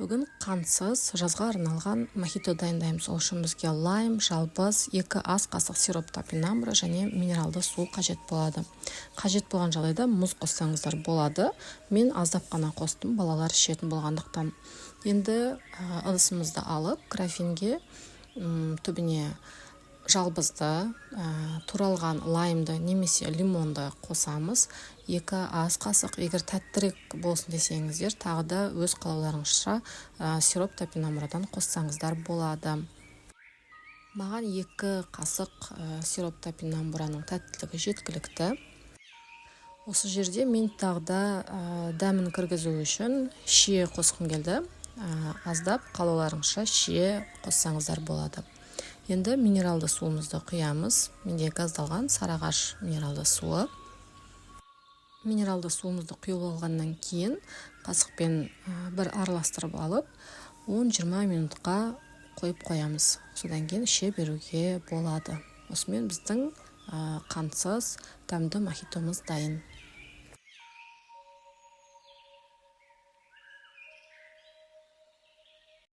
Бүгін қантсыз, жазға арналған мохито дайындаймыз. Ол үшін бізге лайм, жалбыз, 2 ас қасық сироп топинамбура және минералды су қажет болады. Қажет болған жағдайда мұз қоссаңыздар болады. Мен аздап қана қостым, балалар ішетін болғандықтан. Енді ыдысымызды алып, графинге түбіне жалбызды, туралған лаймды немесе лимонды қосамыз, 2 ас қасық. Егер тәттірек болсын десеңіздер, тағы да өз қалауларыңызша сироп топинамбурадан қоссаңыздар болады. Маған 2 қасық сироп топинамбураның тәттілігі жеткілікті. Осы жерде мен тағы да дәмін кіргізу үшін шие қосқым келді. Аздап, қалауларыңызша шие қоссаңыздар болады. Енді минералды суымызды құямыз. Менде газдалған «Сарыағаш» минералды суы. Минералды суымызды құйып алғаннан кейін қасықпен бір араластырып алып, 10-20 минутқа қойып қоямыз. Содан кейін іше беруге болады. Осымен біздің қантсыз дәмді мохитомыз дайын.